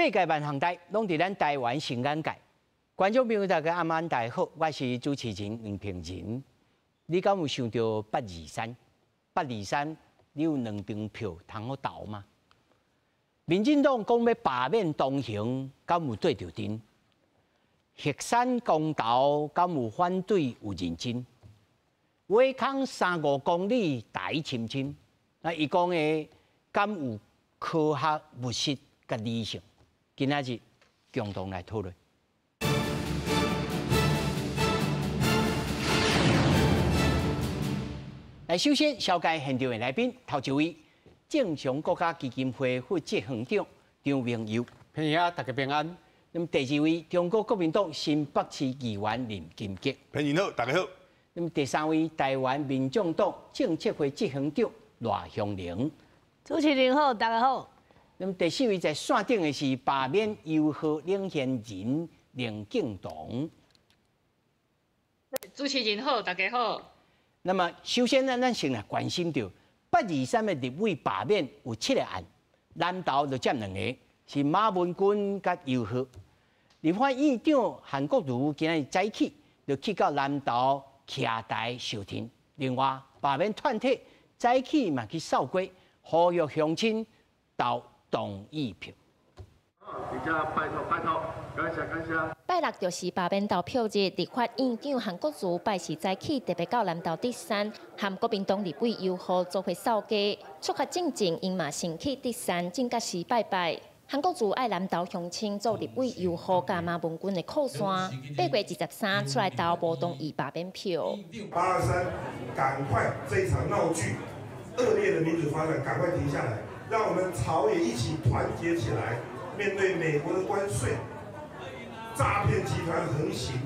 世界萬項代攏佇咱台灣新眼界。觀眾朋友大家暗暗大家好，我是主持人黃平仁。你敢有想著八二三？八二三，你有兩張票通好投嗎？民進黨講欲罷免東行，敢有對著陣？核三公投敢有反對有認真？尾空三五公里台深深，那伊講的敢有科學務實佮理性？今仔日共同來討論。來，首先紹介現場的來賓，頭一位，正常國家基金會副執行長張明佑，平兄大家平安。那麼第二位，中國國民黨新北市議員林金吉，平好，大家好。那麼第三位，台灣民眾黨政策會執行長賴香伶，主持人好，大家好。那麼第四位在線頂的是罷免遊號領銜人林敬堂，主持人好，大家好。那麼首先呢，咱先來關心著八二三的立委罷免有七個案，南投就佔兩个，是馬文君佮游皓。立法院長韓國瑜今仔日早起就去到南投徛台相挺。另外，罷免團體早起嘛去掃街，呼籲鄉親投同意票。拜託拜託，感謝感謝。拜六就是罷免投票日，立法院長韓國瑜拜四早起特別到南投竹山，和國民黨立委游皓做伙掃街，出發進前，𪜶嘛先去竹山靖國寺拜拜。韓國瑜愛南投鄉親做立委游皓佮馬文君的靠山，8月23出來投無同意罷免票。823，趕快這場鬧劇，惡劣的民主發展，趕快停下來，讓我們朝野一起團結起來，面對美國的關稅，詐騙集團橫行。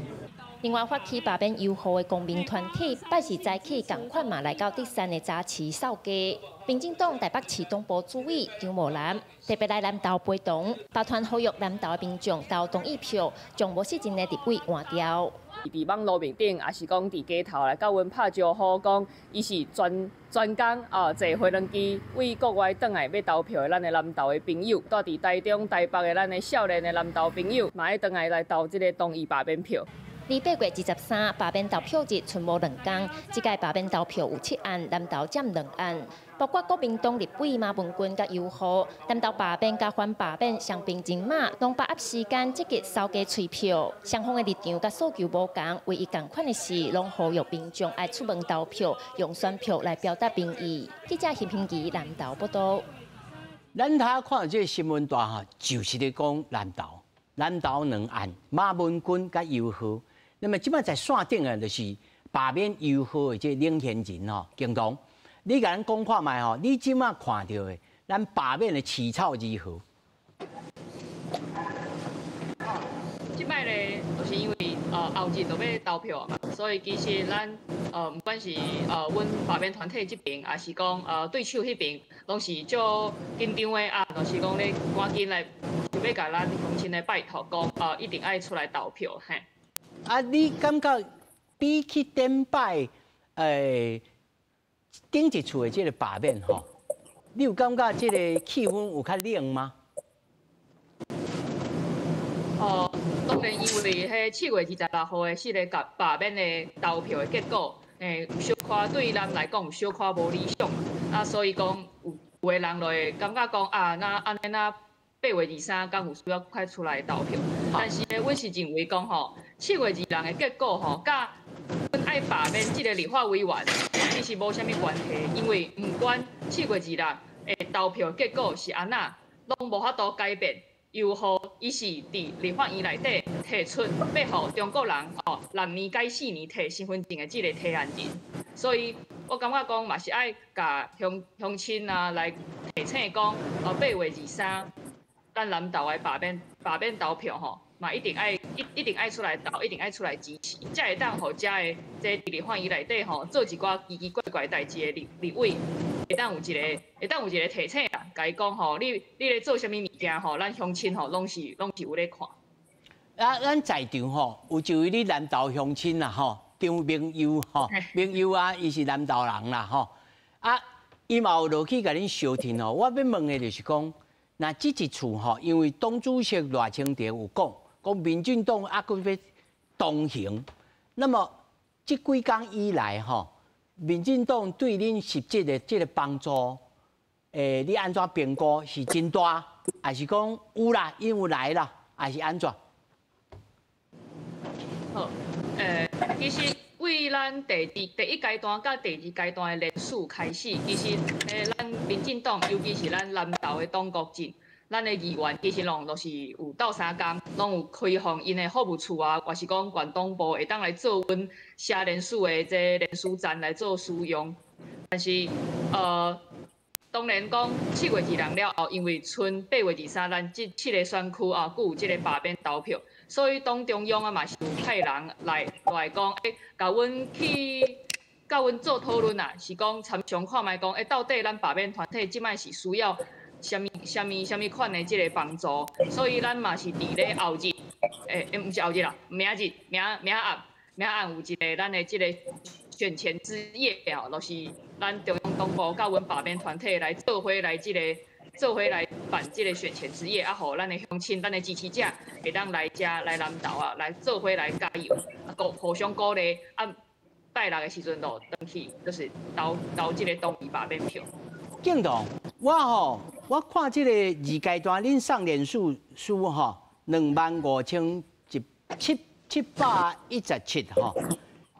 另外，發起罷免游皓的公民團體，拜四早起仝款嘛來到竹山的早市掃街。民進黨台北市黨部主委張茂楠特別來南投陪同，包團呼籲南投的民眾投同意票，將無適任的立委換掉。佇網路面頂，抑是講佇街頭來佮阮拍招呼，講伊是專專工啊，坐飛輪機為國外轉來欲投票的咱的南投的朋友，蹛佇台中、台北的咱的少年的南投朋友，嘛愛轉來來投這个同意罷免票。離8月23罷免投票日賰無兩工，這屆罷免投票有七案，南投佔兩案，包括國民黨立委馬文君佮游皓，南投罷免佮反罷免雙邊人馬，攏把握時間積極掃街催票，雙方的立場佮訴求無仝，唯一仝款的是，攏呼籲民眾愛出門投票，用選票來表達民意。記者陳平儀南投報導。咱頭看這个新聞大吼，就是咧講南投，南投兩案，馬文君佮游皓。那麼這擺在線頂的，就是罷免游皓的這个領銜人吼，敬堂，你共咱講看覓吼？你這擺看著的，咱罷免的起草如何？這擺咧，就是因為後日就欲投票嘛，所以其實咱毋管是阮罷免團體這邊，抑是講對手彼邊，攏是足緊張的啊，就是講咧趕緊來，想欲共咱鄉親來拜託，講一定愛出來投票嘿。啊，你感覺比起頂擺，頂一次的這个罷免吼，你有感覺這个氣氛有較冷嗎？哦，當然，因為彼7月26號的四个罷免的投票的結果，有小可對咱來講有小可無理想，啊，所以講有有的人就會感覺講啊，那按呢那8月23敢有需要快出來投票？但是呢，阮是認為講吼，7月26的結果吼，佮阮愛罷免這个立法委員其實無啥物關係，因為毋管7月26的投票結果是按怎，攏無法度改變。游皓伊是佇立法院內底提出欲予中國人哦6年改四年提身份證的這个提案人，所以我感覺講嘛是愛共鄉鄉親啊來提醒講，哦8月23，咱南投的罷免投票吼，嘛一定愛一定愛出來投，一定愛出來支持，才會當予遮的這佇立法院內底吼做一寡奇奇怪怪代誌的立委，會當有一个提醒啦，共伊講吼，你咧做啥物物件吼，咱鄉親吼攏是有咧看。啊，咱在場吼有一位你南投鄉親啦吼，張明佑吼，明佑啊，伊是南投人啦吼。啊，伊嘛有落去共恁相挺吼。我欲問的就是講，那這一次吼，因為黨主席賴清德有講，講民進黨猶閣欲同行。那麼這幾工以來吼，民進黨對恁實質的這個幫助，你按怎評估是真大，還是講有啦，𪜶有來啦，還是按怎？好，其實對咱第一階段佮第二階段的連署開始，其實咱民進黨，尤其是咱南投的黨國陣，咱的議員其實攏就是有鬥相共，攏有開放𪜶的服務處啊，或是講縣黨部會當來做阮寫聯署的這個連署站來做使用。但是當然講7月26了後，因為賰8月23，咱這七个選區啊，閣有這个罷免投票，所以黨中央啊嘛是有派人來講，共阮去，共阮做討論啊，是講參詳看覓講，到底咱罷免團體這擺是需要啥物、啥物、啥物款的這个幫助，所以咱嘛是佇咧後日，毋是後日啦，明仔日、明明暗、明暗有一个咱的這个選前之夜哦，就是咱中央黨部佮阮罷免團體來做伙來這個做伙來辦這個選前之夜，啊，予咱的鄉親、咱的支持者會當來遮來南投啊，來做伙來加油，啊，互相鼓勵，啊，拜六的時陣就轉去，就是投這個同意罷免票。鏡頭，我吼，我看這個二階段恁送連署書吼，25,717吼，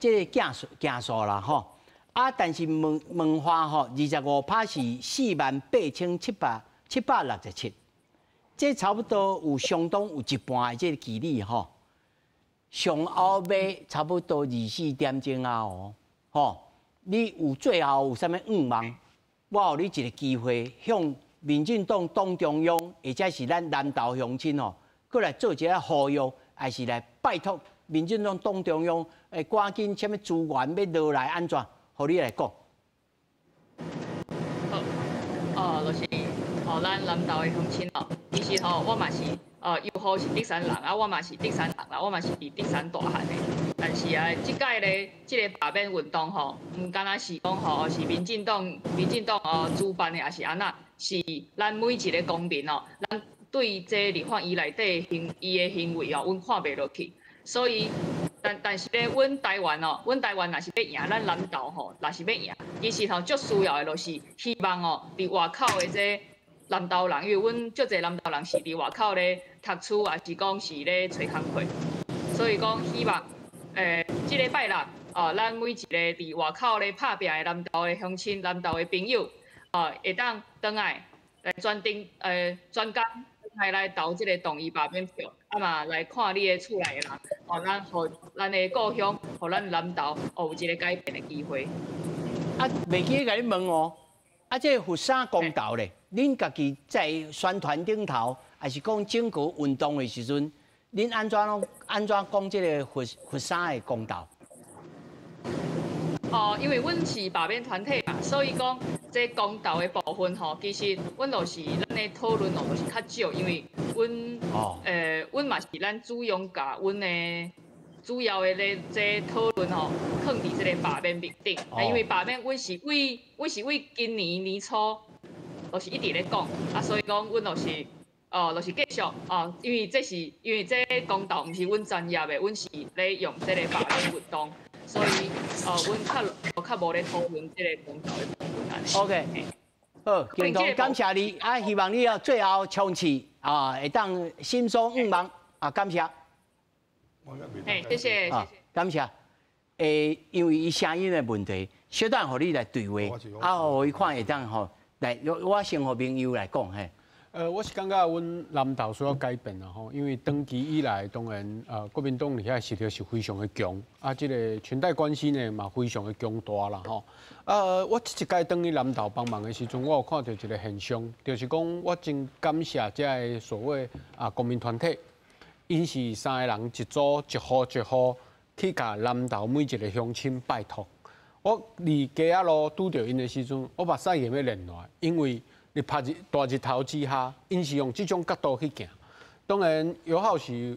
這個件數件數啦吼。啊，但是文化吼，25%是48,767，這差不多有相當有一半的這個距離吼。上後尾差不多24點鐘啊哦，吼，你有最後有啥物願望？我予你一個機會，向民進黨黨中央，或者是咱南投鄉親吼，閣來做一个呼籲，還是來拜託民進黨黨中央，趕緊啥物資源欲落來按怎？予你來講。好，哦，就是哦，咱南投的鄉親哦，其實吼，我嘛是尤浩是竹山人啊，我嘛是竹山人啦，我嘛是佇竹山大漢的。但是啊，這屆咧，這个罷免運動吼，毋敢若是講吼，是民進黨哦主辦的，抑是按怎？是咱每一个公民哦，咱對這立法院內底行伊的行為哦，阮看袂落去，所以。但是咧，阮台灣哦，阮台灣若是欲贏，咱南投吼，若是欲贏，其實吼足需要的，就是希望哦，佇外口的這南投人，因為阮足濟南投人是佇外口咧讀書，抑是講是咧揣工課，所以講希望，這个拜六哦，咱每一个佇外口咧拍拚的南投的鄉親、南投的朋友，哦，會當轉來來專程，專工來投這个同意罷免票，啊嘛來看你的厝內的人，哦，咱予咱的故鄉，予咱南投，哦，有一个改變的機會。啊，袂記得共你問哦，啊，這个佛山公投咧，恁家己在宣傳頂頭，抑是講整個運動的時陣，恁按怎攏按怎講這个佛山的公投？哦，因為阮是罷免團體嘛，所以講這公投的部分吼，其實阮就是咱的討論哦，就是較少，因為阮阮嘛是咱主要共阮的主要的咧這討論吼，囥佇這个罷免面頂。因為罷免，阮是為今年年初，就是一直咧講，啊，所以講阮就是哦，就是繼續哦，因為這公投毋是阮專業的，阮是咧用這个罷免運動。所以，阮較無咧討論這个公投的部分。 OK，好，鏡頭感謝你，啊，希望你啊最後衝刺啊，會當心所願望啊，感謝。嘿，謝謝，謝謝。感謝。因為伊聲音的問題，小等予你來對話，啊，予伊看會當吼來，我先予朋友來講嘿。我是感覺阮南投需要改變啦吼，因為長期以來，當然國民黨佇遐實力是非常的強，啊，這个裙帶關係呢嘛非常的強大啦吼。啊，我這一擺轉去南投幫忙的時陣，我有看著一个現象，就是講我真感謝這个所謂啊公民團體，𪜶是三个人一組一戶一戶去共南投每一个鄉親拜託。我佇街仔路拄著𪜶的時陣，我目屎會欲連落來，因為佇曬日大日頭之下，𪜶是用這種角度去行。當然，尤浩是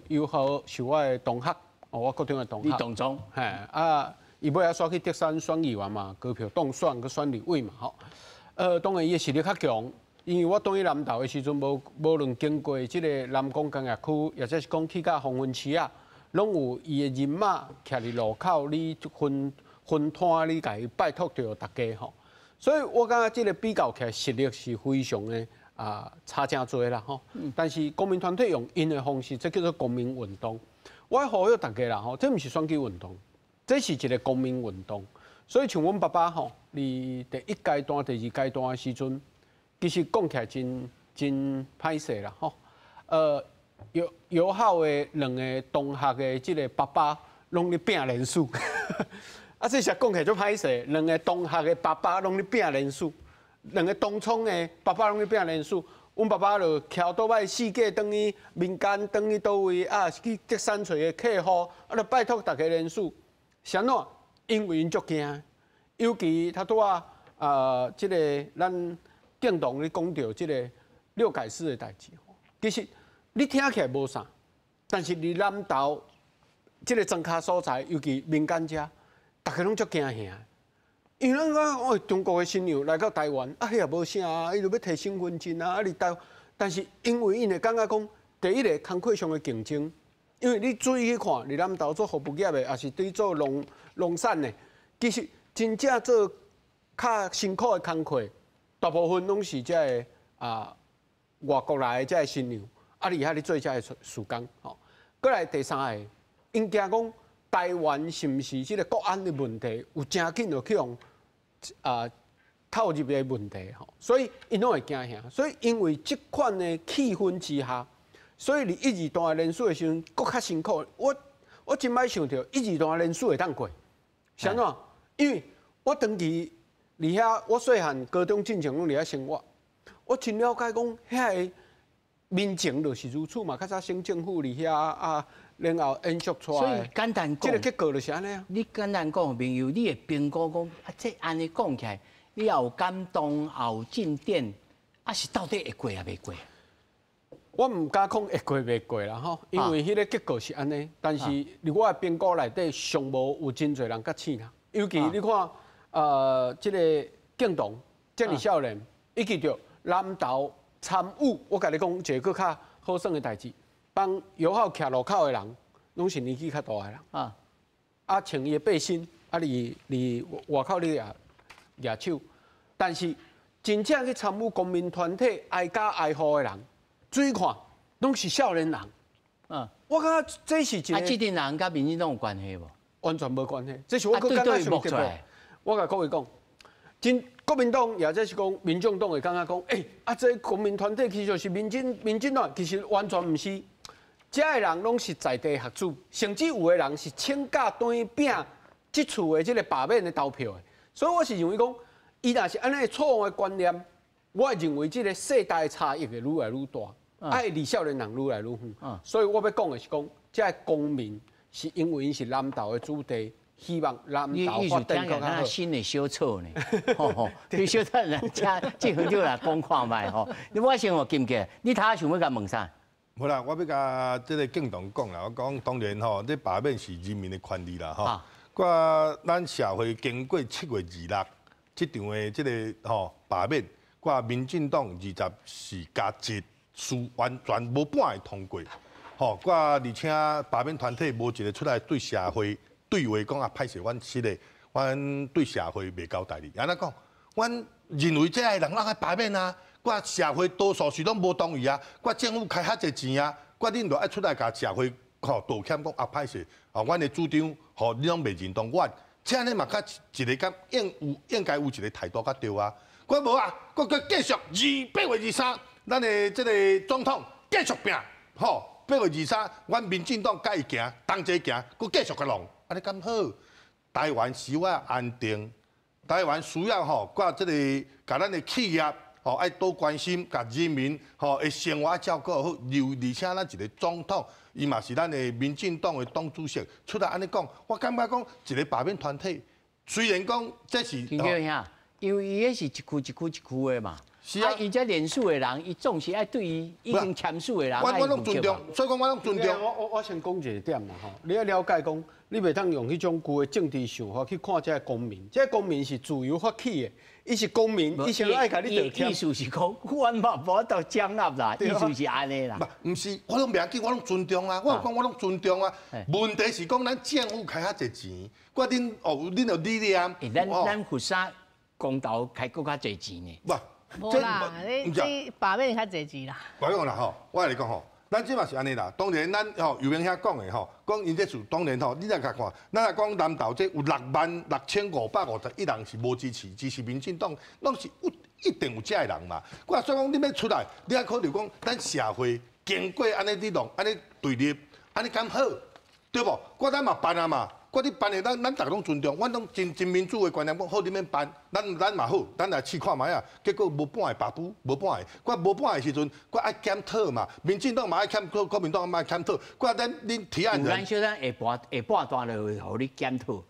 我的同學，哦，我高中的同學。你同宗？嘿，啊，伊尾仔煞去竹山選議員嘛，高票當選，閣選立委嘛，吼。當然伊的實力較強，因为我转去南投的时阵，无论经过这个南港工业区，或者是讲去到黄昏市啊，拢有伊的人马徛伫路口，你分分摊，你共伊拜托著大家吼。所以我感觉这个比较起来，实力是非常的差诚济啦吼。但是公民团体用𪜶的方式，这叫做公民运动。我呼吁大家啦吼，这毋是选举运动，这是一个公民运动。所以像阮爸爸吼，伫第一阶段、第二阶段的时阵，其实讲起来真真歹势啦吼。游浩的两个同学的这个爸爸拢咧拼连署，啊，这是讲起来足歹势。两个同学的爸爸拢咧拼连署，两个同窗的爸爸拢咧拼连署。阮爸爸就骑倒摆四界转去民间，转去佗位啊，去德山揣个客户，啊，就拜托大家连署。啥怎？因为𪜶足惊，尤其他拄仔这个咱建党咧讲著这个六改四的代志，其实你听起来无啥，但是伫南投这个庄跤所在，尤其民间遮，大家拢足惊吓。因为咱讲哦，中国的新娘来到台湾，啊，彼也无啥啊，伊就欲提身份证啊，啊，伫台，但是因为𪜶会感觉讲，第一个工课上的竞争，因为你注意去看，伫南投做服务业的，抑是对做农产的，其实真正做较辛苦的工课，大部分拢是这个外国来的这个新娘，啊，伫遐咧做这个事工，吼。过来第三个，𪜶惊讲台湾是毋是这个国安的问题，有诚紧就去予透入的问题吼，所以𪜶拢会惊吓。所以因为这款的气氛之下，所以伫一二段连署的时阵，阁较辛苦。我真歹想著一二段连署会当过，啥怎？因为我长期伫遐，我细汉高中进前拢伫遐生活，我真了解讲遐个民情就是如此嘛。较早省政府伫遐啊，然后延续出来。所以简单讲，这个结果就是按呢啊。你简单讲，朋友，你会评估讲啊，这按呢讲起来，你也有感动，也有进展，啊是到底会过抑袂过？我毋敢讲会过袂过啦吼，因为彼个结果是按呢。但是伫我的评估内底，上无有真济人觉醒啦。尤其你看，这个建党这尔少年，伊记著南投参与，我共你讲一个阁较好耍的代志，帮游浩徛路口的人，拢是年纪较大的人。啊，穿伊的背心，啊，伫外口咧举手，但是真正去参与公民团体挨家挨户的人，注意看，拢是少年人。我感觉这是一个。啊，这阵人佮民进党有关系无？完全无关系。这是我阁感觉上特别。我共各位讲，真国民党或者是讲民众党会感觉讲，欸，啊，这公民团体其实是民进党，其实完全毋是。遮的人拢是在地学子，甚至有的人是请假转去拼这次的这个罢免的投票的。所以我是认为讲，伊若是按呢错误的观念，我会认为这个世代的差异会愈来愈大，啊，离少年人愈来愈远。所以我欲讲的是讲，这个公民是因为𪜶是南投的子弟，希望南投发展更较好。新的小草呢？吼，你小等人家这份就来讲看觅吼。你我先我记毋记？你头想欲共问啥？无啦，我欲共这个建党讲啦，我讲当然吼，这罢免是人民的权利啦吼。我咱社会经过7月26这场的这个吼罢免，我民进党24加1输完全无半会通过，吼，我而且罢免团体无一个出来对社会对话讲啊，歹势，阮失礼，阮对社会袂交代哩。按怎讲？阮认为这个人拢爱罢免啊。我社会多数是拢无同意啊！我政府开遐济钱啊！我恁著爱出来共社会吼道歉，讲啊歹势，哦，阮的主张吼你拢袂认同阮，这按呢嘛较一个敢应有应该有一个态度较对啊！我无啊，我阁继续8月23，咱的这个总统继续拼，吼，8月23，阮民进党共伊行，同齐行，阁继续共弄，按呢敢好？台湾需要安定，台湾需要吼，挂这个共咱的企业。吼，爱多关心，共人民吼的生活照顾好。又而且咱一个总统，伊嘛是咱的民进党的党主席，出来按呢讲，我感觉讲一个罢免团体，虽然讲这是，听兄，因为伊彼是一区一区一区的嘛，是啊，伊这连署的人，伊总是爱对伊已经签署的人，我拢尊重，所以讲我拢尊重。我先讲一个点啦吼，你爱了解讲，你袂當用彼種舊的政治想法去看這个公民，這个公民是自由發起的，伊是公民，伊想愛共你道歉。意思是講，阮嘛無法度掌握啦，意思是按呢啦。毋是，我攏袂要緊，我攏尊重啊，我有講我攏尊重啊。問題是講咱政府開較濟錢，我恁哦，恁有理念。咱佛山公投開閣較濟錢呢。無啦，你你罷免較濟錢啦。我講啦吼，我來講吼。咱這嘛是按呢啦，當然咱吼游明兄講的吼，講𪜶這事當然吼，你來共看，咱若講南投這有6萬6551人是無支持，支持民進黨，攏是有一定有這的人嘛。我所以講，你欲出來，你愛考慮講，咱社會經過按呢你弄，按呢對立，按呢敢好，對無？我咱嘛辦啊嘛。我你辦的，咱逐家攏尊重，阮攏真真民主的觀念，講好你免辦，咱嘛好，咱來試看覓啊。結果無半個罷補，無半個。我無半個時陣，我愛檢討嘛。民進黨嘛愛檢討，國民黨嘛愛檢討。我咱恁提案人，咱小等下半下半段就會予你檢討，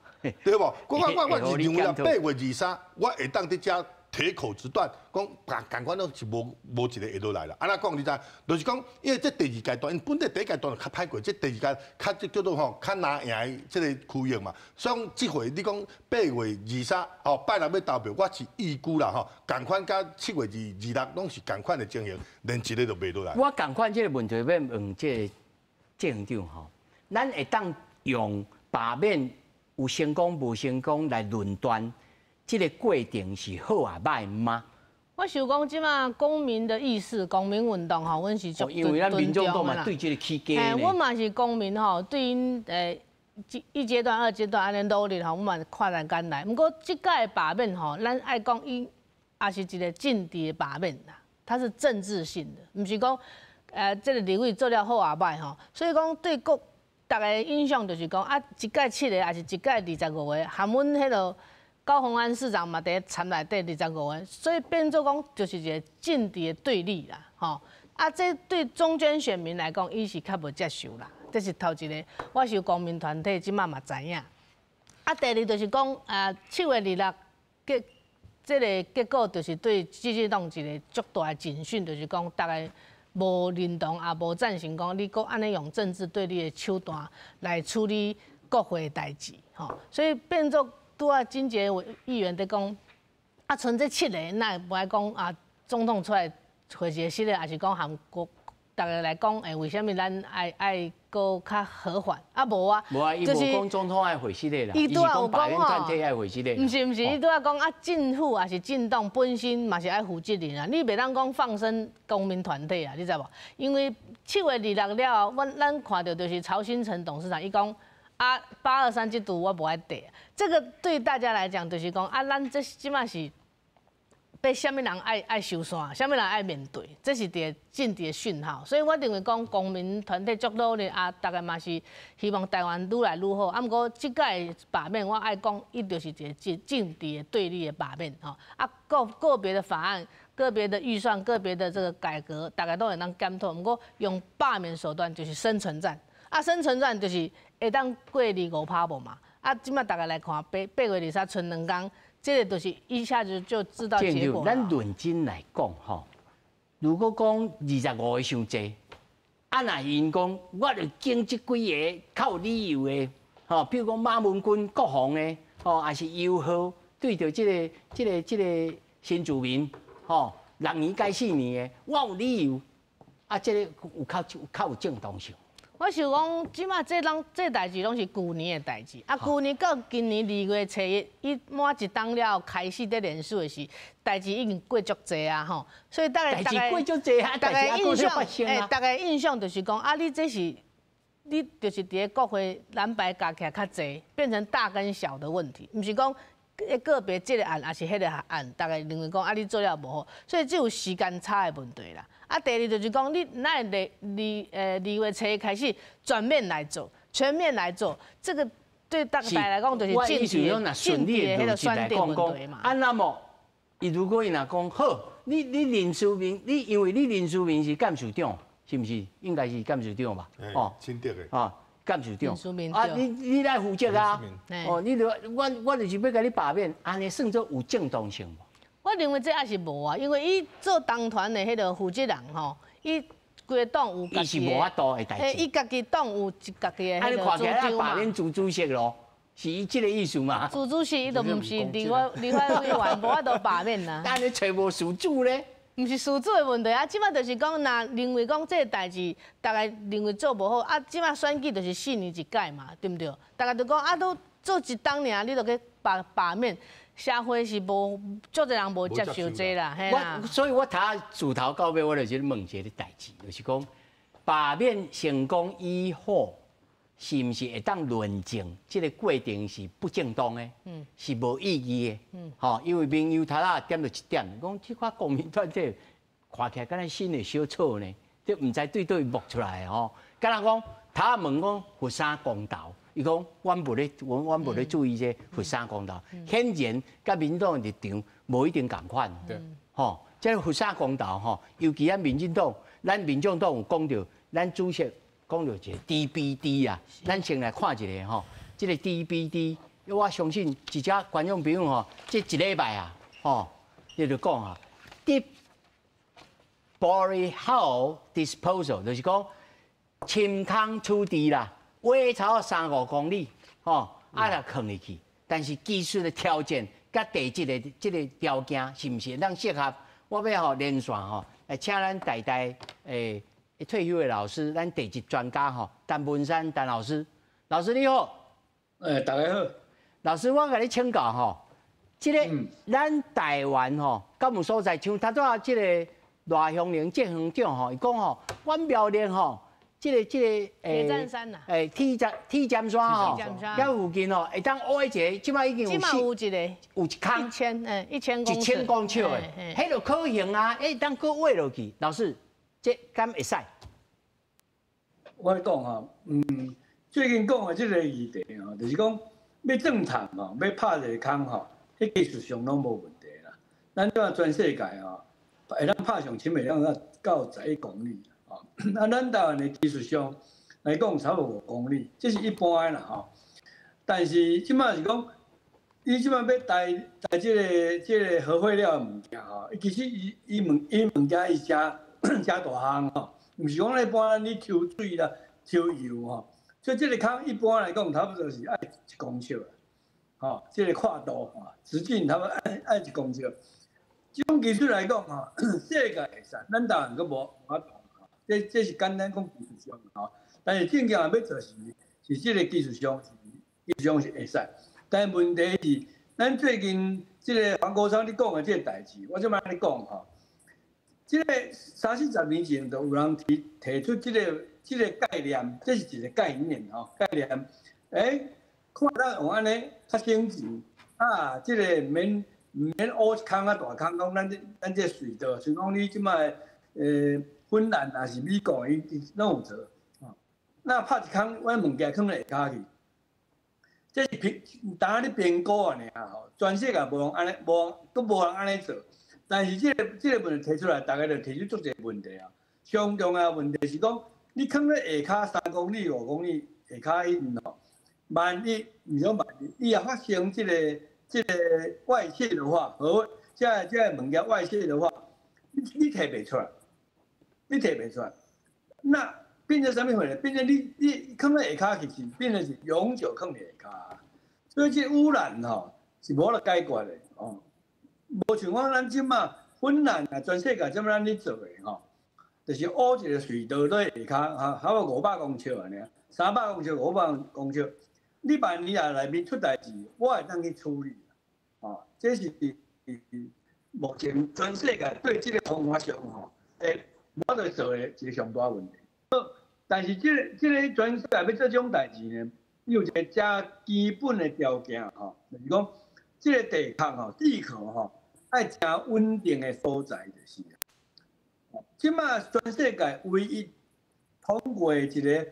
對無？我是認為啊，8月23，我會當佇遮鐵口直斷，講仝款攏是無一個會落來啦。按怎講你知？就是講，因為這第二階段，𪜶本來第一階段就較歹過，這第二階較這叫做吼較難贏的這個區域嘛。所以這回你講8月23吼拜六欲投票，我是預估啦吼，仝款佮7月26攏是仝款的情形，連一個都袂落來。我仝款這個問題欲問這個鄭長吼，咱會當用罷免有成功無成功來論斷。這個過程是好抑䆀嗎？我想講，這馬公民的意識、公民運動吼，阮是足因為咱民眾黨嘛對這個起家。阮嘛是公民吼，對𪜶一階段、二階段按呢努力吼，阮嘛看在眼內。毋過這屆的罷免吼，咱愛講伊也是一個政治的罷免啦，它是政治性的，毋是講這個立委做了好抑䆀吼。所以講對國逐个印象就是講啊，一屆七个，抑是一屆25个，含阮彼个。高虹安市長嘛，佇參內底25个，所以變做講就是一個政治的對立啦，吼啊，這對中間選民來講，伊是較無接受啦。這是頭一個，我想公民團體這馬嘛知影。啊，第二就是講啊，7月26結這個結果，就是對執政黨一個足大的警訊，就是講逐家無認同也無贊成講你閣按呢用政治對立的手段來處理國會的代誌，吼，所以變做。拄仔金杰議員佇講，啊，賰這七個，哪會無愛講啊？總統出來回一個失禮，抑是講含國逐家來講，為啥物咱愛愛閣較和緩？啊，無啊，無啊，伊無講總統愛回失禮啦，伊是講罷免團體愛回失禮。毋是毋是，伊拄仔講啊，政府抑是政黨本身嘛是愛負責任啊，你袂當講放生公民團體啊，你知無？因為7月26了後，阮咱看著就是曹興誠董事長伊講。啊，823這度我無愛綴，這個對大家來講就是講啊，咱這這馬是欲啥物人愛愛收山，啥物人愛面對，這是一个政治的訊號。所以我認為講公民團體足努力啊，逐家嘛是希望台灣愈來愈好。啊，毋過這屆罷免，我愛講，伊就是一個政治的對立的罷免吼。啊，個個別的法案、個別的預算、個別的這個改革，逐家都會當檢討。毋過用罷免手段就是生存戰，啊，生存戰就是會當過25%無嘛？啊，這馬逐家來看，8月23賰兩工，這個就是一下子就知道結果。咱論真來講吼，如果講25個傷濟，啊，若𪜶講我就揀這幾个較有理由的，吼，比如講馬文君國防的，吼，抑是友好對著這個新住民，吼，6年改4年的，我有理由，啊，這個有較有正當性。我想講，這馬這攏這代誌攏是舊年的代誌，啊，舊年到今年2月初一，伊滿一冬了後開始佇連署的時，代誌已經過足濟啊吼，所以逐家代誌過足濟啊，逐家印象，逐家印象就是講，啊，你這是，你就是佇咧國會藍白加起來較濟，變成大跟小的問題，毋是講個別這個案，抑是彼个案，逐家認為講啊，你做了無好，所以這有時間差的問題啦。啊，第二就是講，你哪會2月初一開始全面來做，全面來做，這個對大家來講就是政治的政治的彼個選定問題嘛。啊，那麼，伊如果伊若講好，你林書明，你因為你林書明是幹事長，是毋是？應該是幹事長吧？哦，親德的。啊，幹事長。啊，你來負責啊？哦，你就我就是欲共你罷免，按呢算做有正當性無？我認為這也是無啊，因為伊做黨團的彼个負責人吼，伊规个党有。伊是無法度的代誌。伊家己黨有家己的彼個主張嘛。罷免朱主席咯，是伊這個意思嘛？朱主席伊就毋是立法委員，無法度罷免啦。但你揣無事主咧？毋是事主的問題啊，這擺就是講，若認為講這個代誌，大家認為做無好啊，這擺選舉就是4年一屆嘛，對毋對？大家就講啊，都做一冬爾，你就去罷免，社會是無足濟人無接受這啦，嘿啦。所以我頭自頭到尾，我就是問一個代誌，就是講罷免成功與否，是毋是會當論證這個過程是不正當的？是無意義的。吼，因為民友頭仔點著一點，講這款公民團體看起來敢若新的小草呢，這毋知對佗位冒出來的吼。敢若講頭仔問講佛山公投，伊講阮無咧注意這佛山公投，顯然佮民進黨立場無一定仝款。吼，這個佛山公投吼，尤其咱民進黨，咱民眾黨有講著，咱主席。講著一個 DBD 啊，咱先來看一下吼，這個 DBD，我相信一隻觀眾朋友吼，這一禮拜啊，吼，你就講啊，Deep Borehole Disposal，就是講深坑處置啦，挖超3、5公里，吼，啊來囥入去，但是技術的條件佮地質的這個條件是毋是當適合？我欲吼連線吼，來請咱台大退休的老師，咱地質專家吼，陳文山陳老師，老師你好。大家好。老師，我共你請教吼，這個咱台灣吼，敢有所在像頭拄仔這個賴香伶政鄉長吼，伊講吼，阮苗栗吼，這個鐵砧山呐，鐵針山吼，遐附近吼，會當挖一個，這擺已經有一個，有一空一千，一千公尺，1000公尺的，彼就可行啊，會當閣挖落去。老師，這敢會使？我講吼，最近講的這個議題吼，就是講欲鑽探吼，欲拍一個空吼，彼技術上攏無問題啦。咱這全世界吼，會當拍上深會當到11公里吼。啊，咱台灣的技術上來講，差不多5公里，這是一般的啦吼。但是這擺是講，伊這擺欲帶這個核廢料的物件吼，其實伊物件伊誠誠大項吼，毋是講一般你抽水啦、抽油吼。所以這個空一般來講，差不多是愛一公尺啦，吼，這個闊度吼，直徑差不多愛一公尺。這種技術來講吼，世界會使，咱台灣閣無法度。這是簡單講技術上吼，但是正經欲做是這個技術上是會使，但問題是，咱最近這個黃國昌你講的這個代誌，我這擺按呢講吼，這個三四十年前就有人提出這個概念，這是一個概念吼，概念。看咱用按呢較省錢啊，這個毋免挖一空啊大空，講咱這隧道，像講你這擺芬蘭抑是美國，伊攏有做。那拍一空，阮物件囥咧下跤去，這是評，當咧評估爾吼，全世界無人按呢，無閣無人按呢做。但是這個問題提出來，大家就提出足濟問題啊。上重要問題是講，你囥咧下跤3公里、5公里下跤彼陣吼，萬一毋是講萬一，伊若發生這個外泄的話，和這個物件外泄的話，你提袂出來，你提袂出來，那變成啥物貨呢？變成你囥咧下跤，其實變成是永久囥佇下跤，所以這污染吼是無法度解決的哦。無像講咱這馬芬蘭啊，全世界這麼咱咧做的吼，就是挖一個隧道佇下跤，哈，差不多500公尺按呢，300公尺、500公尺。你萬一若內面出代誌，我會當去處理。哦，這是目前全世界對這個方法上吼，無法度做的一個上大問題。但是這個全世界欲做這種代誌呢，有一個誠基本的條件吼，就是講這個地殼吼，地殼吼，愛誠穩定的所在就是。這馬全世界唯一通過的一個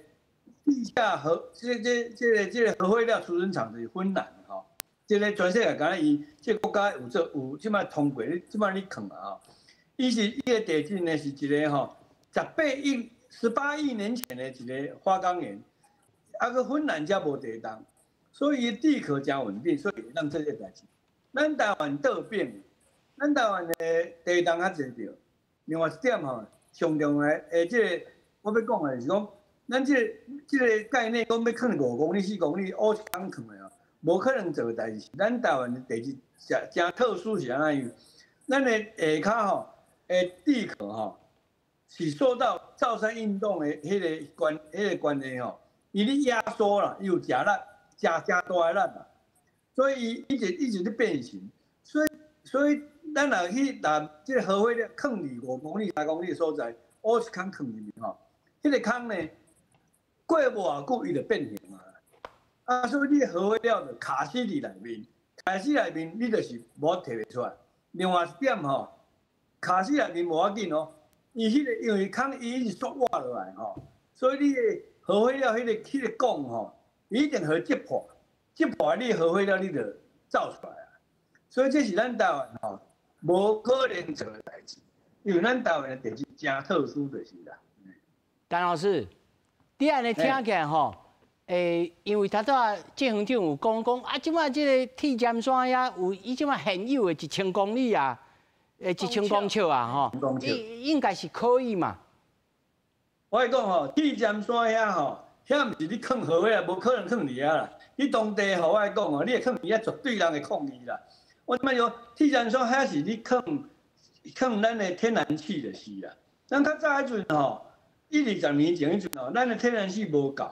地下核，這個核廢料儲存場就是芬蘭吼。這個全世界敢若伊這個國家有做有這馬通過，這馬咧囥啊吼。伊是伊個地質呢是一個吼18億18億年前的一個花崗岩，啊閣芬蘭才無地動，所以伊地殼誠穩定，所以會當做這個代誌。咱台灣倒反，咱台灣的地動較濟著。另外一點吼，上重要的這個，我欲講的是講，咱這個概念講欲囥5公里、4公里，烏一空囥的哦，無可能做的代誌。咱台灣的地質誠誠特殊是按怎樣？咱的下跤吼，的地殼吼，是受到造山運動的彼個關係吼，伊咧壓縮啦，伊有食力，誠誠大的力啦，所以伊一直一直咧變形，所以咱若去拿這個核廢料囥佇5公里、3公里的所在，烏一空囥入去吼，彼個空呢，過無偌久伊就變形啊。啊，所以你核廢料就卡死佇內面，卡死內面你就是無提袂出來。另外一點吼，卡死內面無要緊哦，伊彼個因為空伊一直縮挖落來吼，所以你的核廢料彼個汞吼，伊一定會擊破，擊破你核廢料你就走出來啊。所以這是咱台灣吼無可能做的代誌，因為咱台灣的地質誠特殊就是啦。陳老師，你按呢聽起來吼，因為頭拄仔鄭校長有講講啊，這擺這個鐵尖山遐有伊這擺現有的1000公里啊，1000公尺啊，吼，應該是可以嘛。我會講吼，鐵尖山遐吼，遐毋是你囥核廢啊，無可能囥佇遐啦。你當地吼，我會講吼，你會囥佇遐絕對人會抗議啦。我怎麼講？鐵尖山遐是你囥囥咱的天然氣就是啦。咱較早彼陣吼，一二十年前彼陣吼，咱的天然氣無夠。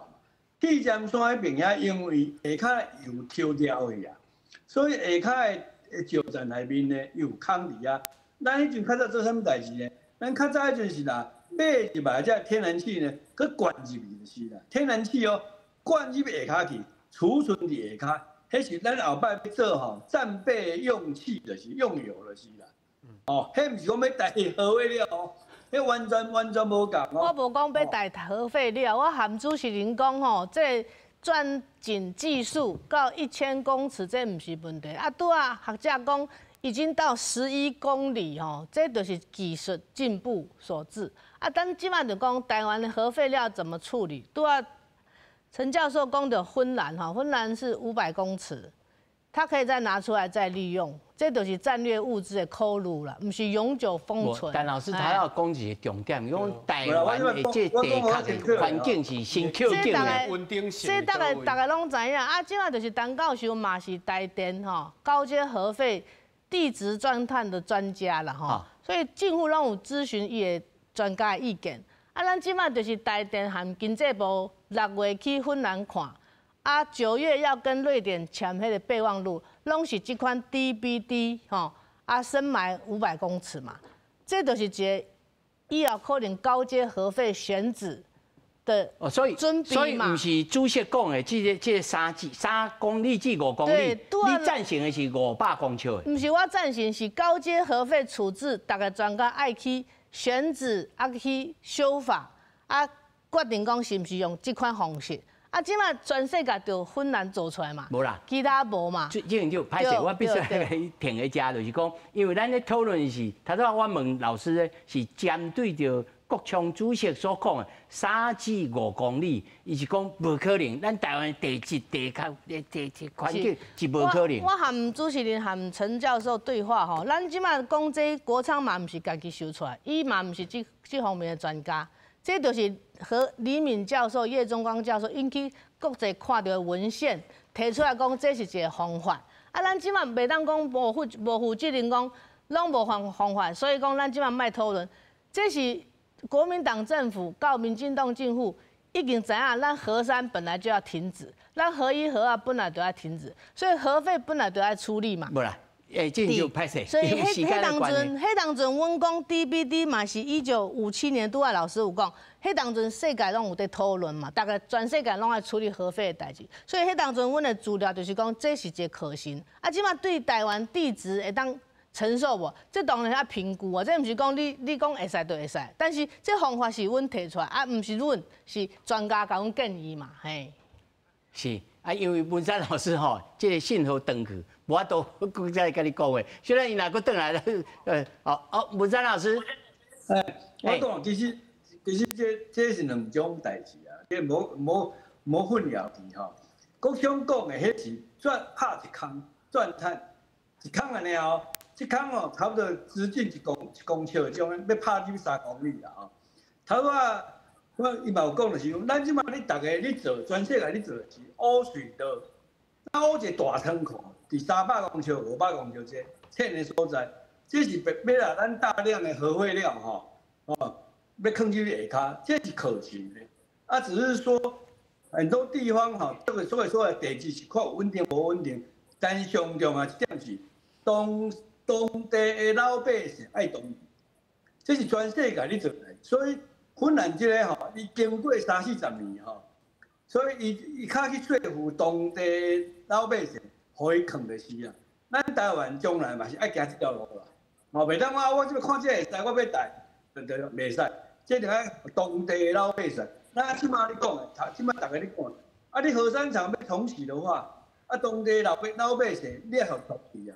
鐵尖山彼邊遐，因為下跤油抽掉去啊，所以下跤的石層內面呢有空佇遐。咱彼陣較早做啥物代誌呢？咱較早彼陣是啦，買入來這天然氣呢，閣灌入去就是啦。天然氣哦，灌入下跤去，儲存佇下跤，彼是咱後擺欲做吼戰備用氣，就是用油就是啦。哦，彼毋是講欲代核廢料哦。彼完全完全無仝哦。我無講欲代核廢料，我含主持人講吼，這鑽井技術到1000公尺，這毋是問題。啊，拄仔學者講已經到11公里吼，這就是技術進步所致。啊，咱這擺就講台灣的核廢料怎麼處理？拄仔陳教授講的芬蘭吼，芬蘭是500公尺，它可以再拿出來再利用。這就是戰略物資的考慮啦，毋是永久封存。但老師他要講一個重點，講台灣的這地殼的環境是先扣緊的，穩定性。這大家攏知影啊，這擺就是陳教授嘛是台電吼高階核廢地質鑽探的專家啦吼，所以政府攏有諮詢伊的專家的意見。啊，咱這擺就是台電和經濟部6月去芬蘭看。啊，9月要跟瑞典簽彼個備忘錄，攏是這款 DBD 吼，啊，深埋500公尺嘛，這就是一個以後可能高階核廢選址的哦，所以所以毋是主席講的這個3公里至5公里，你贊成的是500公尺的？毋是我贊成，是高階核廢處置，逐个專家愛去選址，啊去修法，啊決定講是毋是用這款方式。啊，這擺全世界就芬蘭做出來嘛，無啦，其他無嘛。這樣就歹勢，我必須來停一下，就是講，因為咱咧討論是，頭拄仔我問老師咧，是針對著國昌主席所講的3至5公里，伊是講無可能，咱台灣地質地殼地地環境是無可能。我和主持人和陳教授對話吼，咱這擺講這國昌嘛毋是家己想出來，伊嘛毋是這方面的專家。這就是和李敏教授、葉中光教授𪜶去國際看著的文獻提出來講，這是一個方法。啊，咱這擺袂當講無負責任講，攏無方法，所以講咱這擺莫討論。這是國民黨政府到民進黨政府已經知影，咱核三本來就要停止，咱核一核二本來就要停止，所以核廢本來就要處理嘛。無啦。這就歹勢。所以彼當陣，阮講 DBD 嘛是1957年，拄仔老師有講，彼當陣世界攏有佇討論嘛，逐家全世界攏愛處理核廢的代誌。所以彼當陣阮的資料就是講，這是一個可行。啊，這擺對台灣地質會當承受無？這當然愛評估啊，這毋是講你講會使就會使。但是這方法是阮提出來，啊，毋是阮，是專家共阮建議嘛，嘿。是啊，因為文山老師吼，這個信號斷去，無法度閣再共你講話。雖然伊若閣轉來，哦哦，文山老師，哎，我講其實這是兩種代誌啊，這無混淆去吼。國昌講的彼是鑽拍一空鑽探一空按呢哦，這空哦，差不多直徑1公尺，這種欲拍入3公里啦吼。頭仔我伊嘛有講，就是講，咱這馬你逐个咧做，全世界咧做是污水道，咱挖一個大倉庫，佇300公尺、500公尺這淺的所在，這是欲欲來咱大量的核廢料吼，哦，欲囥入去下跤，這是可行的。啊，只是說很多地方吼，這個所以說的地質是較穩定無穩定，但是上重要一點是當地的老百姓愛同意，這是全世界咧做的，所以芬蘭這个吼，伊經過三四十年吼，所以伊伊較去說服當地老百姓，予伊囥就是啊。咱台灣將來嘛是愛行這條路啦，吼，袂當我這邊看這會使，我欲帶，對對，袂使，這就愛當地的老百姓。那這馬你講的，這馬逐家咧講，啊，你核三廠欲重啟的話，啊，當地老百姓你愛予同意啊，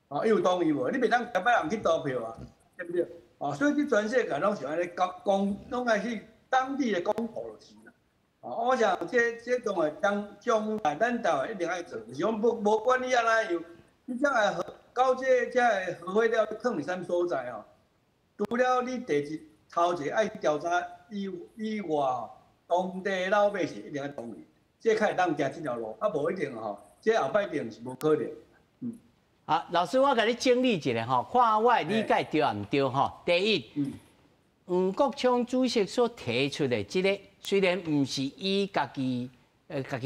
哦，伊有同意無？你袂當強迫人去投票啊，對不對？哦，所以這全世界攏是按呢講講，攏愛去當地的公投就是啦。哦，我想這當然將來咱台灣一定愛做，就是講無管你按怎樣，你將來核搞這个核廢料囥佇啥物所在哦？除了你地質頭一个愛調查以外吼，當地老百姓一定愛同意，這才會當行這條路，啊，無一定吼，這後擺定是無可能。好，老師，我共你整理一下吼，看我的理解對毋對吼？第一，黃國昌主席所提出的這个，雖然毋是伊家己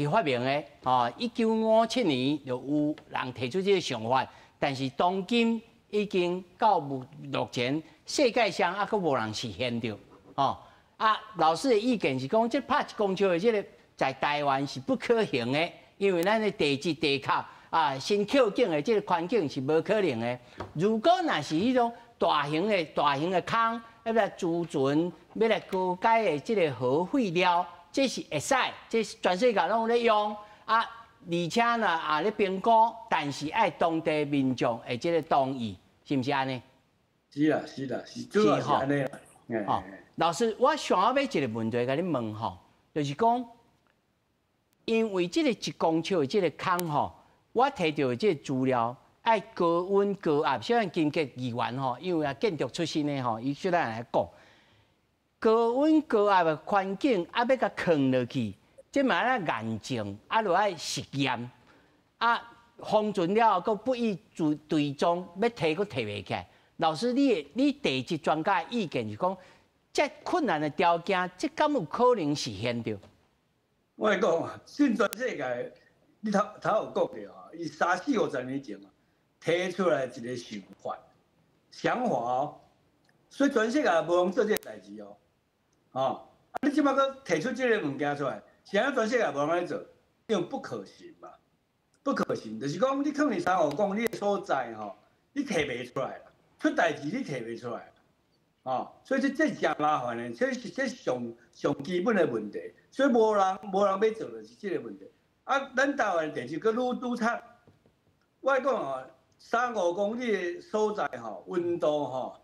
發明的，吼，1957年就有人提出這个想法，但是當今已經到目前世界上猶閣無人實現著，吼。啊，老師的意見是講，這拍1公尺的這个在台灣是不可行的，因為咱的地質地殼啊，新口徑的這个環境是無可能的。如果若是彼種大型的空，欲來儲存，欲來高階的這个核廢料，這是會使，這是全世界攏有咧用啊。而且呢，也咧評估，但是愛當地民眾的這个同意，是毋是按呢？是啦，是啦，是主要是按呢啦。哦，老師，我想欲一个問題共你問吼，就是講，因為這个1公尺的這个空吼，我提著這个資料，愛高溫高壓，雖然金杰議員吼，因為啊建築出身的吼，伊小等來講，高溫高壓的環境啊，欲共囥落去，這嘛愛驗證，啊，著愛實驗，啊，封存了後，閣不易追蹤，欲提閣提袂起來。老師，你地質專家的意見是講，這困難的條件，這敢有可能實現著？我來講啊，現全世界，你頭頭有講著啊，伊三四五十年前啊，提出來一个想法哦，所以全世界無人做這个代誌哦，哦，啊，你這擺閣提出這个物件出來，是按怎全世界無人咧做，因為不可行嘛，不可行，就是講你囥佇3、5公里的所在吼，你提袂出來啦，出代誌你提袂出來，哦，所以這是誠麻煩的，這是上上基本的問題，所以無人欲做就是這个問題。啊，咱台灣地質閣愈愈慘，我講哦，3、5公里的所在吼，溫度吼，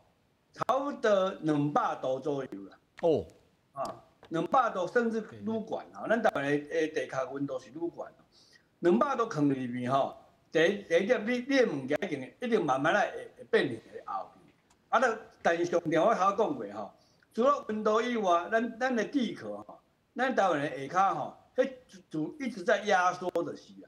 差不多200度左右啦。哦。啊，200度甚至愈懸吼，咱台灣的地殼溫度是愈懸。200度囥入面吼，第一點，你的物件一定慢慢來會變形會後去。啊，但是上重要我頭講過吼，除了溫度以外，咱的地殼吼，咱台灣的下跤吼，彼就一直在壓縮就是啊。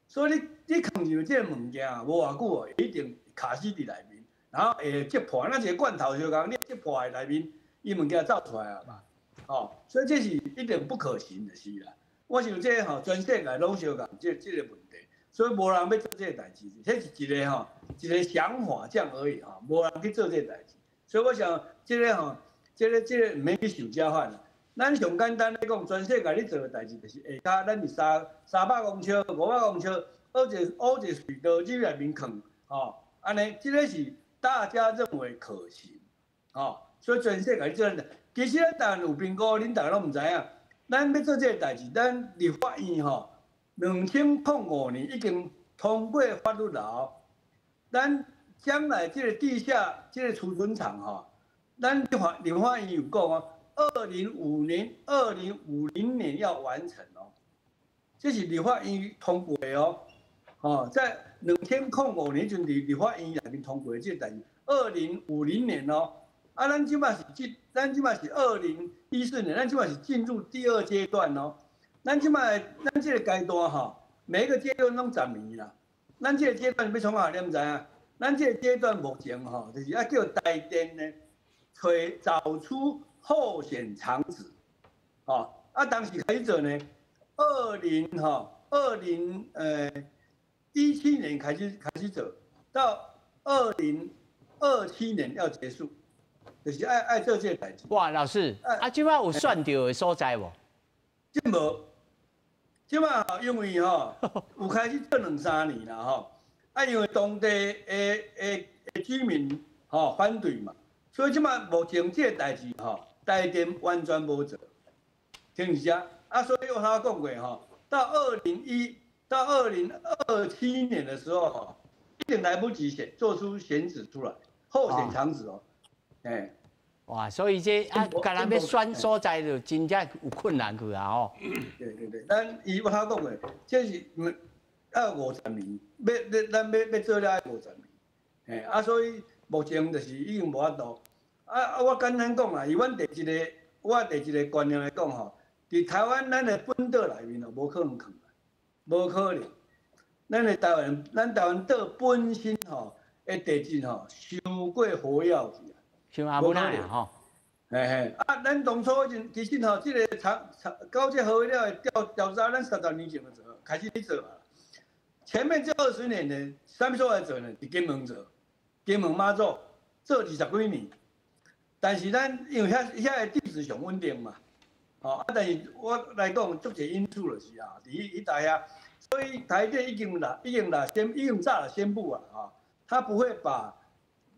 所以你囥入這个物件無偌久哦，一定卡死佇內面，然後會擊破。咱一个罐頭相共，你擊破的內面，伊物件走出來啊嘛，吼，所以這是一定不可行的事啦。我想這吼，全世界攏相共這个問題，所以無人欲做這个代誌，這是一个吼，一个想法這樣而已吼，無人去做這个代誌。所以我想這个吼，這個毋免去想遮款啦。咱上簡單來講，全世界咧做的代誌就是下跤，咱佇300公尺、500公尺，挖一個隧道入內面囥，吼，按呢，這个是大家認為可行，吼，所以全世界做。其實咱台灣有評估，恁大家攏毋知影。咱欲做這个代誌，咱立法院吼，2005年已經通過法律了。咱將來這個地下這個儲存廠吼，咱立法院有講哦。2050年要完成哦，這是立法院通過的哦，哦，在2005年陣佇立法院內面通過的這個代誌，2050年哦，啊，咱這擺是2014年，咱這擺是進入第二階段哦。咱這個階段吼，每一個階段攏十年啦。咱這個階段欲創啥，你毋知影？咱這個階段目前吼，就是愛叫台電呢，找出候選廠址，吼，啊，當時開始做呢，2017年開始做，到2027年要結束，就是愛做這個代誌。哇，老師，啊，這擺有選著的所在無？這無，這擺因為吼有開始做兩三年啦吼，啊，因為當地的居民吼反對嘛，所以這擺目前這個代誌吼，台電完全無做，聽是遮。啊，所以我頭講過吼，到2027年的時候吼，一定來不及選做出選址出來，候選廠址哦，哎。哇，所以這啊，干焦欲選所在就真正有困難去啊吼。對對對，咱伊我頭講過，這是愛50年，欲咱欲做了愛五十年，嘿，啊，所以目前就是已經無法度。啊啊，我簡單講啦，以阮我第一個觀念來講吼，佇台灣咱的本島內面哦，無可能囥，無可能。咱台灣島本身吼的地質吼，傷過活躍去啊。像阿母那樣吼。嘿嘿，啊，咱當初彼陣其實吼，這個廠廠搞這核廢料的調查，咱三十年前就做，開始咧做啊。前面這20年呢，啥物所在做呢？佇金門做，金門馬祖做20幾年。但是咱因為遐个地質上穩定嘛，吼啊！但是我來講，足濟因素就是啊，佇彼台遐，所以台電已經早就宣布啊，吼，他不會把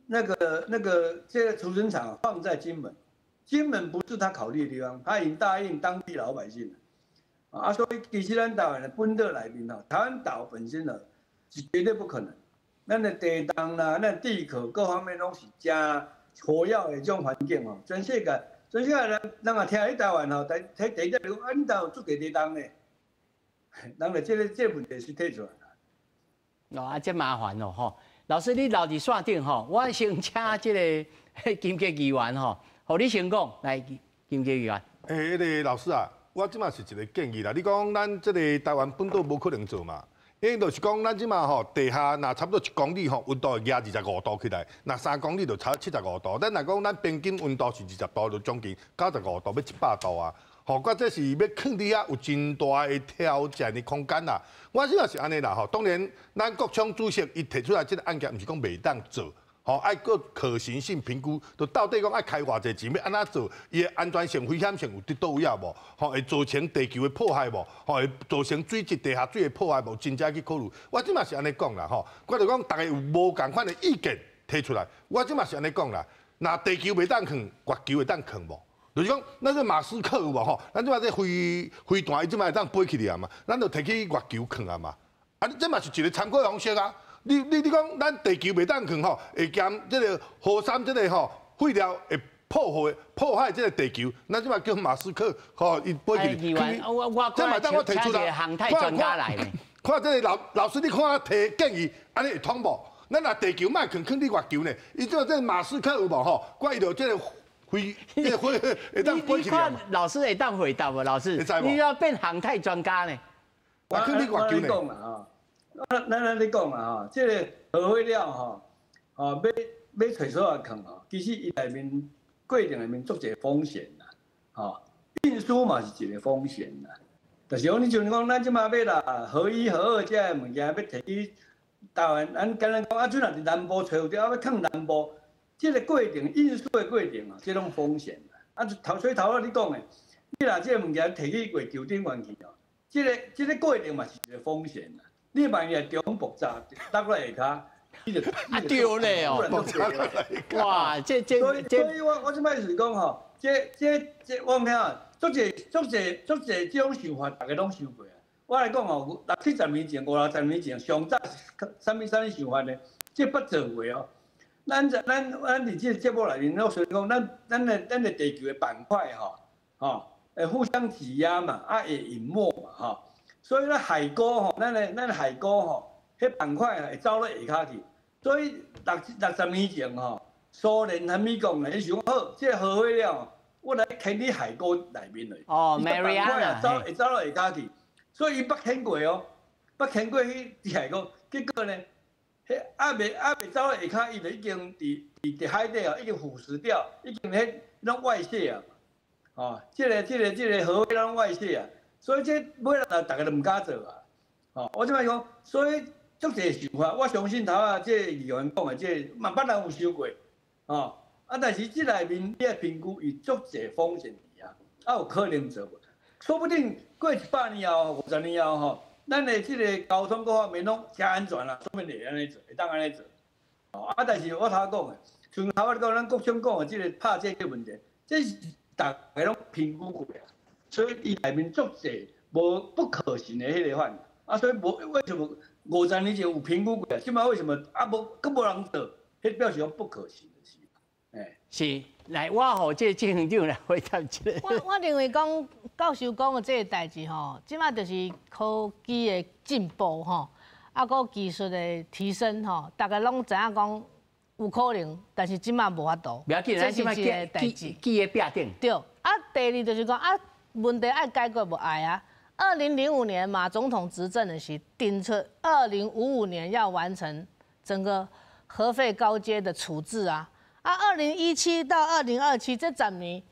那個這個儲存廠放在金門，金門不是他考慮的地方，他已經答應當地老百姓了，啊，所以其實咱台灣的本島內面吼，台灣島本身呢是絕對不可能，咱的地動啦，咱地殼各方面攏是誠活躍的這種環境哦，全世界人若聽你台灣吼，第第一就講啊，你台灣足濟地動呢，人就這個問題是提出來啦。哦，啊，這麻煩哦，吼！老師，你留佇線頂吼，我先請這個金杰議員吼，予你先講，來，金杰議員。欸，彼個老師啊，我這馬是一個建議啦。你講咱這個台灣本島無可能做嘛？因為就是講，咱這馬吼地下若差不多1公里吼，溫度會壓25度起來；若3公里就差75度。咱若講咱平均溫度是20度，就將近95度，欲100度啊！吼，佮這是欲囥佇遐有真大的挑戰的空間啦。我這是按呢啦吼，當然咱國昌主席伊提出來這個案件，毋是講袂當做。吼，愛閣可行性評估，就到底講愛開偌濟錢，欲按怎做，伊的安全性、危險性有佇佗位啊無？吼，會造成地球的破壞無？吼，會造成水質、地下水的破壞無？真正去考慮。我這馬是按呢講啦，吼，我就講逐家有無仝款的意見提出來。我這馬是按呢講啦，若地球袂當囥，月球會當囥無？就是講，咱這馬斯克有無吼？咱這馬這飛彈，伊這馬會當飛起來啊嘛？咱就提去月球囥啊嘛？啊，這嘛是一個參考方式啊！你講，咱地球袂當囥吼，會兼這個核三這個吼廢料會破壞這個地球，咱這馬叫馬斯克吼，伊飛去。我這嘛當我提出來，航太專家來呢。看這個老師，你看我提建議，按呢會通無？咱若地球莫囥，囥佇月球呢？伊這個馬斯克有無吼？我伊就這個飛，這個飛會當飛起來。老師會當回答無？老師，你要變航太專家呢？我囥佇月球呢。咱按呢講啦吼，這個核廢料吼，吼欲欲揣所在囥吼，其實伊內面過程內面足濟風險啦，吼，運輸嘛是一個風險啦。就是講你像講，咱這馬欲啦，核一、核二這个物件欲提去台灣，咱簡單講啊，陣若佇南部揣有著，啊欲囥南部，這個過程運輸的過程啊，這攏風險啦。啊，所以頭仔你講的，你若這个物件提去月球頂懸去哦，這個過程嘛是一個風險啦。你萬一中爆炸落來下跤，你就啊對咧哦，哇，這所以我這擺是講吼，這我聽啊，足濟足濟足濟這種想法，逐家攏想過啊。我來講吼，六七十年前、五六十年前，上早是啥物啥物想法呢？這捌做過哦。咱佇這個節目內面，我雖然講咱的地球的板塊吼，吼會互相擠壓嘛，啊會隱沒嘛，吼。所以咧海溝吼，咱的海溝吼，彼板块啊会走落下跤去。所以60年前吼，苏联和美国呢，伊想好，这个核废料，我来填伫海沟内面去。哦，板块啊，会走落下跤去，所以伊捌填过哦，捌填过去伫海沟，结果呢，彼犹未走落下跤，伊就已经伫海底哦，已经腐蚀掉，已经彼拢外泄啊，哦，这个核废拢外泄啊，所以这尾仔逐家都毋敢做啊，哦，我这摆讲，所以足济想法，我相信头仔这个议员讲的这个，嘛捌人有想过，哦，啊，但是这内面你爱评估有足济风险伫啊，啊有可能做无？说不定过100年后、50年后吼，咱的这个交通各方面拢诚安全啦，说不定会按呢做，会当按呢做。哦，啊，但是我头讲的，像头仔讲咱国昌讲的这个拍这个问题，这是逐家拢评估过啊，所以伊内面足济无不可行的彼个款，啊，所以无为什么50年前有评估过啊，这摆为什么啊无阁无人做？彼表示讲不可行的是，欸。是，来，我予这个执行长来回答这个。我认为讲教授讲的这个代志吼，这摆就是科技的进步吼，啊，阁技术的提升吼，逐家拢知影讲有可能，但是这摆无法度。不要紧，咱这摆这是一个代志。记咧壁顶。对，啊，第二就是讲啊，问题爱解决无爱啊。2005年马总统执政的时，定出2055年要完成整个核废高阶的处置啊。啊，2017到2027这10年，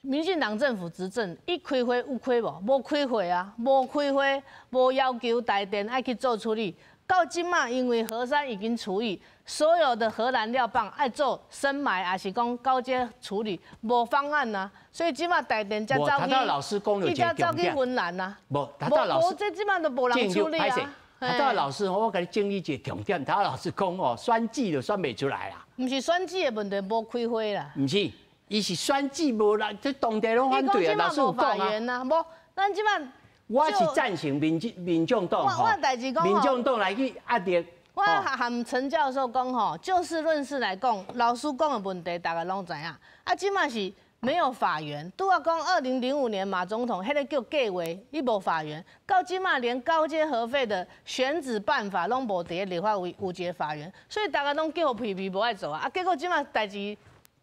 民进党政府执政，伊开会有开无？无开会啊，无开会，无要求台电爱去做处理。到这马，因为核三已经除役，所有的核燃料棒爱做深埋，还是讲高阶处理，无方案啊。所以这马台电才走去，伊才走去芬兰啊。无，老师，这这马都无人处理啊。头拄老师，我共你整理一个重点。头拄老师讲哦，选举就选袂出来啦。毋是选举的问题，无开会啦。毋是，伊是选举无人，这当地拢反对啊。老师有讲啊。无，咱这马。我是赞成民众党我代志讲民众党来去压力。我和陈教授讲吼，就事论事来讲，老师讲的问题，大家拢知影。啊，这马是没有法源。拄仔讲2005年马总统彼个叫计划，伊无法源。到这马连高阶核废的选址办法拢无伫咧立法院有一个法源，所以大家拢叫皮皮无爱做啊。啊，结果这马代志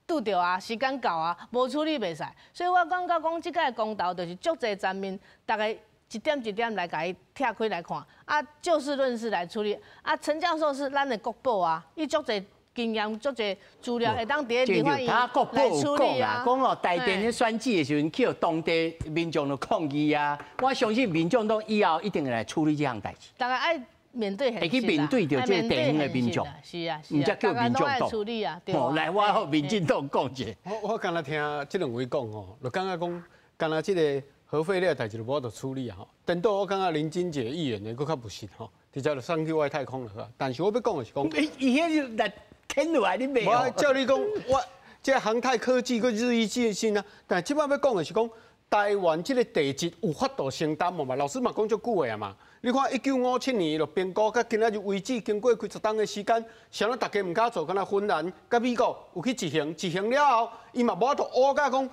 拄著啊，时间到啊，无处理袂使。所以我感觉讲这届公投就是足济层面，逐家一点一点来共伊拆开来看，啊，就事论事来处理。啊，陈教授是咱的国宝啊，伊足济经验、足济资料会当伫咧立法院来处理啊。讲哦，台电咧选举的时阵，去予当地民众就抗议啊。我相信民众党以后一定会来处理这项代志。逐家爱面对现实，会去面对著这个地方的民众。是啊，是啊，叫民众党处理啊。哦，来，我予民进党讲一下。我敢若听这两位讲吼，就感觉讲，敢若这个核废料代志就无法度处理啊吼。颠倒我感觉林金杰议员呢，阁较务实吼，直接就送去外太空了。但是我欲讲的是讲，伊彼来牵落来，你袂？我照你讲，我这航太科技阁日益进新啊。但这摆欲讲的是讲，台湾这个地质有法度承担无嘛？老师嘛讲足久的啊嘛。你看1957年就评估，到今仔日为止，经过几十冬的时间，啥物逐家毋敢做，敢若芬兰、佮美国有去执行，执行了后，伊嘛无法度乌甲讲。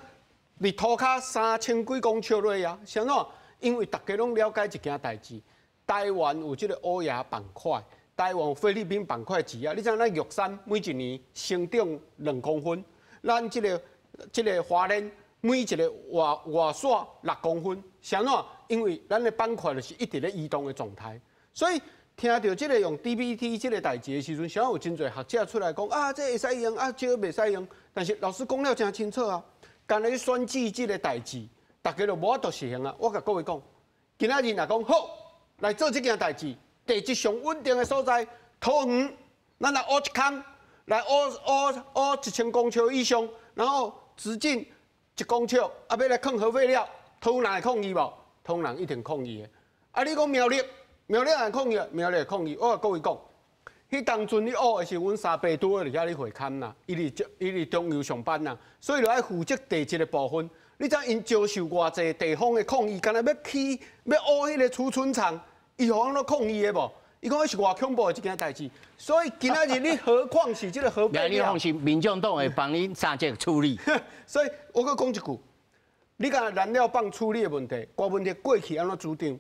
伫涂跤3000几公尺落啊，啥怎？因为逐家拢了解一件代志，台湾有这个欧亚板块，台湾有菲律宾板块挤压。你知影咱玉山每一年成长2公分，咱这个花莲每一个外线6公分，啥怎？因为咱的板块就是一直咧移动的状态，所以听到这个用 DBT 这个代志的时阵，啥有真济学者出来讲啊，这会使用啊，这个袂使用。但是老师讲了真清楚啊。干焦选举这个代志，逐家就无法度实行啊！我共各位讲，今仔日若讲好来做这件代志，地质上稳定的所在，桃园，咱来挖一空，来挖挖挖1000公尺以上，然后直径1公尺，啊，欲来囥核废料，桃园人会抗议无？桃园人一定抗议的。啊，你讲苗栗，苗栗人抗议，苗栗会抗议。我共各位讲，彼当阵咧挖的时，阮三伯拄好伫遐咧会勘啦，伊伫中油上班啦，所以就爱负责地质的部分。你知𪜶遭受偌济地方的抗议，干焦欲起欲挖彼个储存仓，伊予人拢抗议的无？伊讲彼是偌恐怖的一件代志。所以今仔日你何况是这个核废料？你放心，民众党会帮你三节处理。所以我阁讲一句，你讲燃料棒处理的问题，郭文哲过去按怎主张？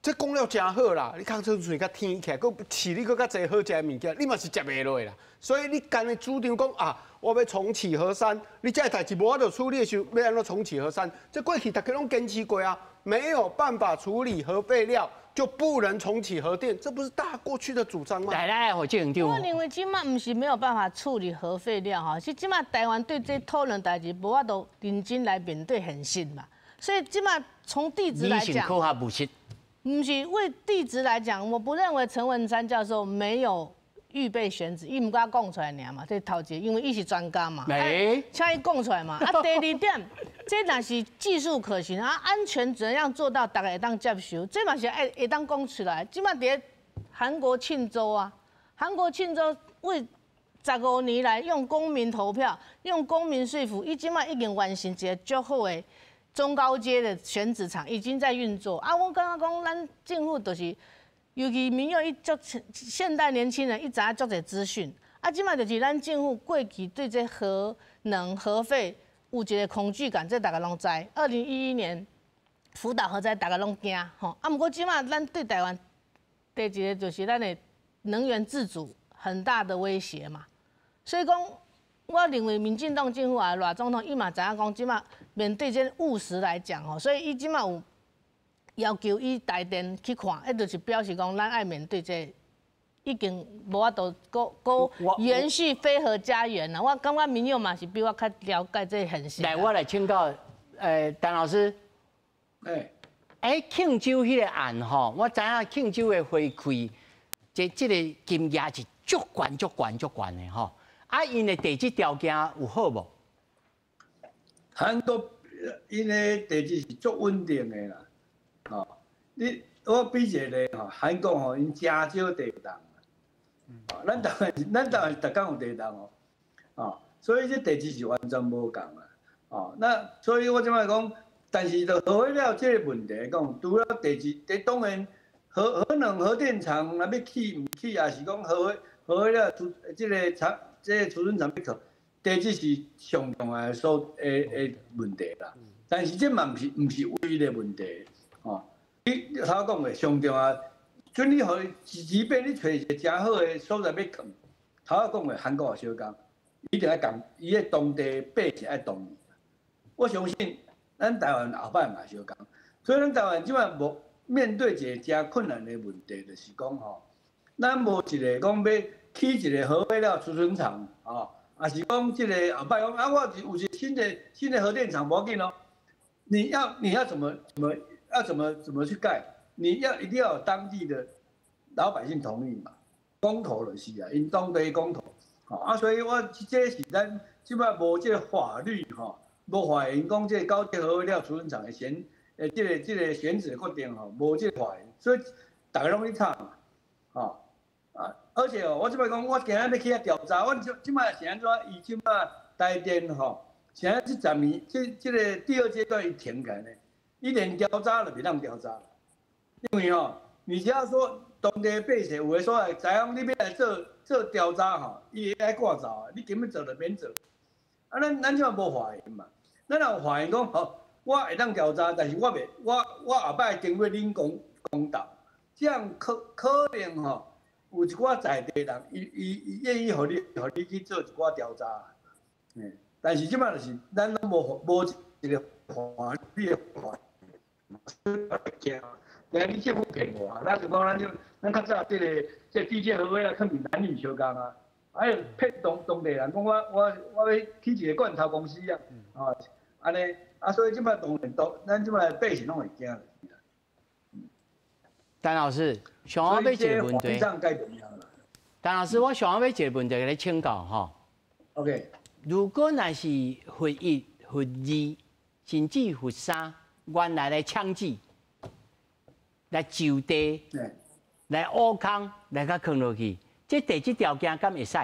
這講了誠好啦，你空出喙較甜起來，閣飼你閣較濟好食的物件，你嘛是食袂落啦。所以你干焦主張講啊，我欲重啟核三，你這个代誌無法度處理的時候，欲按怎重啟核三？這過去大家攏堅持過啊，沒有辦法處理核廢料，就不能重啟核電，這不是大過去的主張嗎？來來，何正長。我認為這馬毋是沒有辦法處理核廢料吼，是這馬台灣對這討論代誌無法度認真來面對現實嘛。所以這馬從地質來講，科學務實。毋是為地質來講，我不認為陳文山教授沒有預備選址，伊毋敢講出來爾嘛。這頭一個，因為伊是專家嘛，請伊講出來嘛。啊，第二點，這若是技術可行啊，安全怎樣做到，大家會當接受，這嘛是愛會當講出來。這馬佇韓國慶州啊，韓國慶州為15年來用公民投票、用公民說服，伊這馬已經完成一個足好的中高階的選址廠已經在運作啊！我感覺講，咱政府就是，尤其民用伊足現代年輕人伊知影足濟資訊啊，這馬就是咱政府過去對這核能核廢有一個恐懼感，這大家攏知。2011年福島核災，大家攏驚吼啊！毋過這馬咱對台灣第一個就是咱的能源自主很大的威脅嘛，所以講。我認為民進黨政府啊，賴總統伊嘛知影講，這馬面對這務實來講吼，所以伊這馬有要求伊台電去看，彼就是表示講，咱愛面對這已經無法度閣閣延續非核家園啦。我感覺民友嘛是比我較了解這現實。來，我來請教，陳老師，慶州彼个案吼，我知影慶州的回饋，這個金額是足懸足懸足懸的吼。啊，𪜶的地質條件有好無？韓國𪜶的地質是足穩定的啦，吼，你我比一個例吼，韓國吼𪜶誠少地動，咱台灣是逐工有地動哦，哦，所以這地質是完全無仝啊，哦，那所以我這擺講，但是就核廢料這個問題講，除了地質，這當然核能核電廠若欲起毋起，抑是講核廢料儲這個廠。這個儲存廠欲去，地質是上重要的所的問題啦。但是這嘛毋是唯一的問題，吼。你頭講的上重要，準你予即便你揣一个誠好的所在欲囥，頭仔講的韓國也相仝，一定愛共伊的當地百姓愛同意。我相信咱台灣後擺嘛相仝，所以咱台灣這擺無面對一個誠困難的問題，就是講吼，咱無一個講欲起一個核廢料儲存廠，吼，抑是講這個後擺講啊，我有一個新的核電廠無要緊哦。你要怎麼去蓋？你要一定要有當地的老百姓同意嘛？公投就是啊，𪜶當地公投，吼啊，所以我這是咱這擺無這個法律吼，無法院講這個高階核廢料儲存廠的選，這個選址決定吼，無這個法院，所以大家攏咧吵嘛，吼啊，而且哦，我這擺講，我今仔欲去遐調查，阮這擺是按怎？伊這擺台電吼，現在這十年，這個第二階段伊停起來呢，伊連調查都袂當調查，因為吼，你只要說當地百姓有的所在，知影你欲來做調查吼，伊會愛趕走啊，你根本做就免做。啊，咱這擺無法院嘛，咱若有法院講，好，我會當調查，但是我袂，我後擺經過恁公投，這樣可能吼，有一寡在地人，伊願意予你去做一寡調查，但是這擺就是咱攏無一個法律的法，驚，驚你政府騙我，咱就講咱較早這個低階核廢料可能男女相仝啊，還有騙當地人講我欲起一個罐頭公司啊，啊，按呢啊，所以這擺當然當咱這擺百姓攏會驚。陳老師，想我欲一個問題。陳老師，我想欲一個問題共你請教吼。 OK。如果若是核一、核二，甚至核三，原來的廠址來就地來挖空來共囥落去，這地質條件敢會使？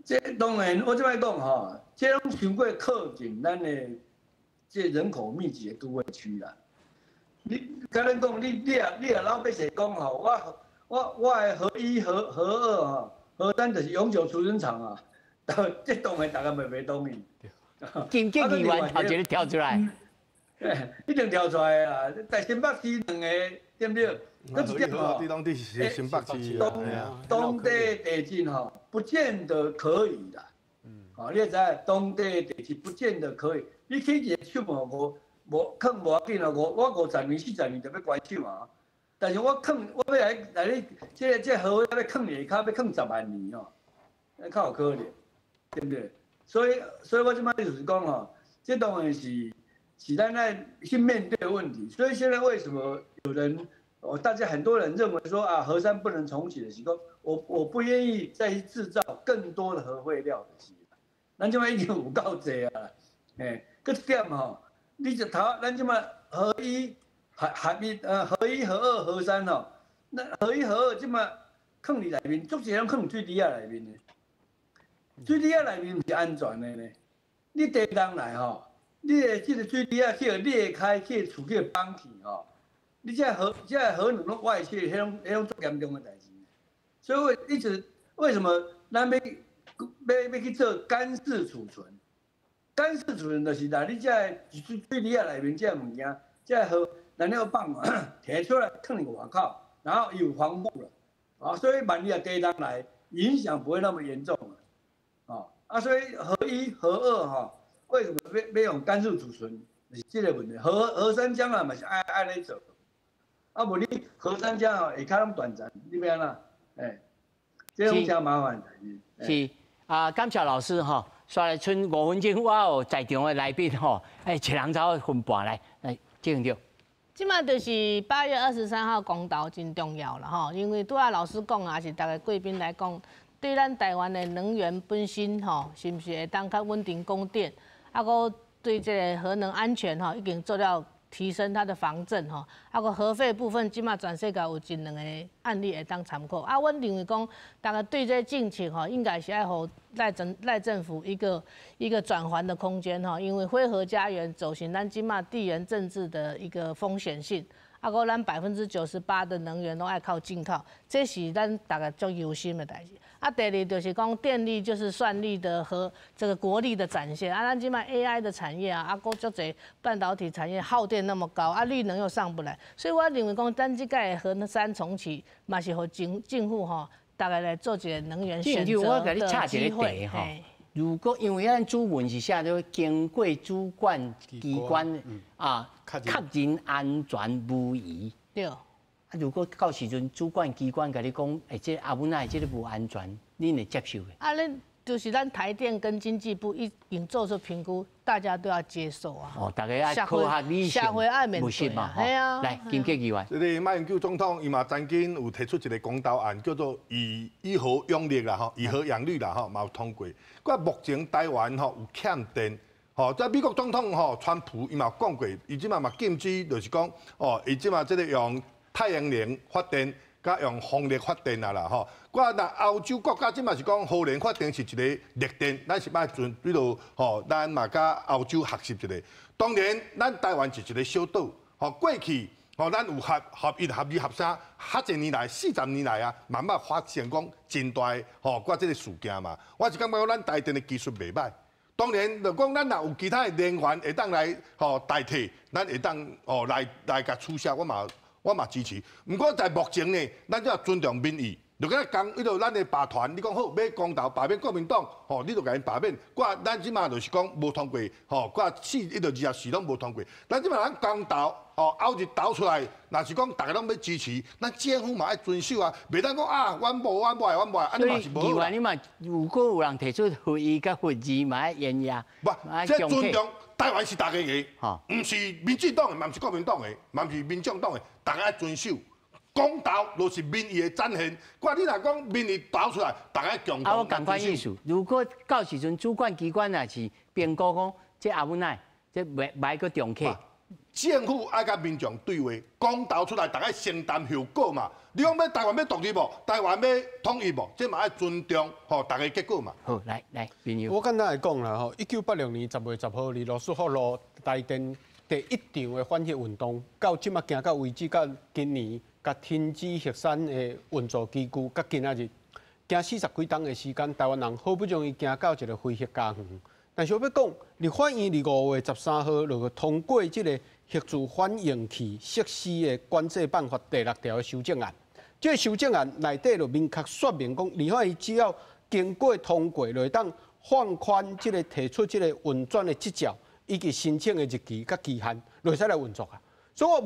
這當然，我這擺講吼，這攏傷過靠近咱的這人口密集的都會區啦。你共咱講，你若老百姓講吼，我的核一、核二吼，核三就是永久儲存廠啊，這當然大家袂同意。緊急議員頭一個跳出來。一定跳出來啊！在新北市兩個，對不對？閣一點吼，新北市當地地震吼，不見得可以啦。哦，你知當地地震不見得可以。你起一個廠吼，無無囥無要緊啊，我50年、40年就欲關廠啊。但是我囥我欲來來你這核要囥下跤，欲囥10萬年哦，那較有可能，對不對？所以我這擺就是講吼，這當然是咱愛去面對問題。所以現在為什麼有人，哦，大家很多人認為說啊，核三不能重啟的時候，我不願意再去製造更多的核廢料的是，咱這擺已經有夠濟啊，欸，閣一點吼，你就頭咱這擺核一、核一、核一、核二、核三吼，那核一、核二這擺囥佇內面，足濟攏囥水池仔內面的，水池仔內面毋是安全的呢。你地動來吼，你的這個水池仔去裂開，去厝去崩去吼，你這核能攏外泄，彼種足嚴重的代誌。所以我一直為什麼咱欲去做乾式儲存？乾式儲存就是啦，你這個水池仔內面這個物件，這個核燃料棒提出來囥佇外口，然後有防護了，啊，所以萬一地動來，影響不會那麼嚴重啊，所以核一、核二哈，為什麼欲用乾式儲存？是這個問題。核三將來嘛是愛按呢做，啊無你核三將來下跤攏斷層，你欲按怎？欸，這種誠麻煩代誌。是啊，感謝老師哈。煞來賰5分鐘，我有在場的來賓吼，欸，一人走分半來，來，這樣。這馬就是8月23號公投真重要啦吼，因為拄仔老師講啊，是逐个貴賓來講，對咱台灣的能源本身吼，是毋是會當較穩定供電，啊，閣對這个核能安全吼，已經做了提升它的防震吼，啊，閣核廢部分，這馬全世界有一兩個案例會當參考。啊，阮認為講，逐家對這政策吼，應該是愛予賴政府一個一個轉圜的空間吼，因為非核家園走向咱這馬地緣政治的一個風險性，啊，閣咱98%的能源攏愛靠進口，這是咱逐家足憂心的代誌。啊，第二就是講電力就是算力的和這個國力的展現。啊，咱這馬 AI 的產業啊，啊，閣足濟半導體產業耗電那麼高，啊，綠能又上不來，所以我認為講，咱這屆核三重啟嘛是予政府吼，逐家來做一個能源選擇的機會。如果因為咱主文是寫做經過主管機關啊確認安全無虞。對。啊，如果到時陣主管機關共你講，欸，這阿母奶這个無安全，恁會接受的？啊，恁就是咱台電跟經濟部已經做出評估，大家都要接受啊。哦，大家愛科學理性，社會愛面對嘛，係啊。來，金吉議員。這个馬英九總統伊嘛曾經有提出一個公投案，叫做以以核養綠啦，吼，以核養綠啦，吼，嘛有通過。閣目前台灣吼有欠電，吼，這美國總統吼川普伊嘛有講過，伊這馬嘛禁止，就是講，哦，伊這馬這个用太陽能發電，佮用風力發電啊啦，吼。閣若歐洲國家這馬是講核能發電是一個綠電，咱是愛陣比如吼，咱嘛佮歐洲學習一下。當然，咱台灣是一個小島，吼，過去吼咱有核一、核二、核三，遐濟年來40年來啊，慢慢發生講真大吼，閣這个事件嘛。我是感覺講咱台電的技術袂䆀。當然，就講咱若有其他的能源會當來吼代替，咱會當吼來共取消，我嘛支持。毋過在目前呢，咱就要尊重民意。就敢若講，彼落咱的罷團，你講好欲公投罷免國民黨，吼，你就共𪜶罷免。閣咱這馬就是講無通過，吼，閣四彼落24攏無通過。咱這馬咱公投，吼，後日投出來，若是講逐家攏欲支持，咱政府嘛愛遵守啊，袂當講啊，阮無，阮無愛，阮無愛，按呢嘛是無好。所以，議員你嘛，如果有人提出核一佮核二嘛愛延壓，無，這尊重台灣是逐家的，毋是民進黨的，嘛毋是國民黨的，嘛毋是民眾黨的，逐家愛遵守。公投就是民意的展現。閣你若講民意投出來，逐家共同。啊，我仝款意思，如果到時陣主管機關若是評估講，這阿母奶，這袂袂閣重啟。政府愛佮民眾對話，公投出來，逐家承擔後果嘛。你講欲台灣欲獨立無？台灣欲統一無？這嘛愛尊重吼，逐家結果嘛。好，來來，朋友。我簡單來講啦吼，1986年10月10號，佇羅斯福路台電第一場的反核運動，到這馬行到為止，到今年，共停止核三的運作機具，到今仔日行40幾冬的時間，台灣人好不容易行到一个非核家園。但是我欲講，立法院伫5月13號就通過這個核子反應器設施的管制辦法第六條的修正案。這個修正案內底就明確說明講，立法院只要經過通過，就會當放寬這個提出這個運轉的執照以及申請的日期佮期限，就會使來運作啊。所以我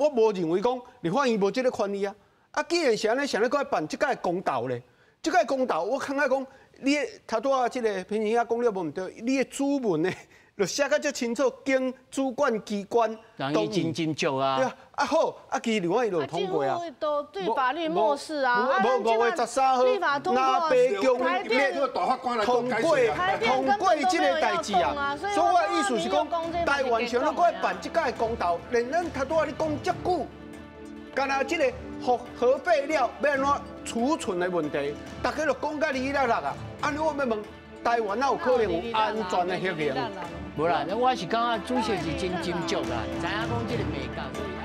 無認為講立法院無這個權利啊。啊，既然是按呢，啥咧閣愛辦這屆公投咧？這屆公投，我感覺講，你頭拄仔這個平仁兄講了無毋對，你的主文呢，就寫甲遮清楚，經主管機關同意真真足啊。對啊，啊好，啊其實立法院就通過啊。政府都對法律漠視啊。無5月13號，若白宮通過通過這個代誌啊。所以我的意思是講，台灣啥咧閣愛辦這屆公投，連咱頭拄仔你講遮久，干焦這個核廢料欲按怎儲存的問題，大家都講甲離離落落啊。按呢我欲問，台灣哪有可能有安全的核能？無啦，我是感覺主席是真斟酌啦，知影講這個未夠。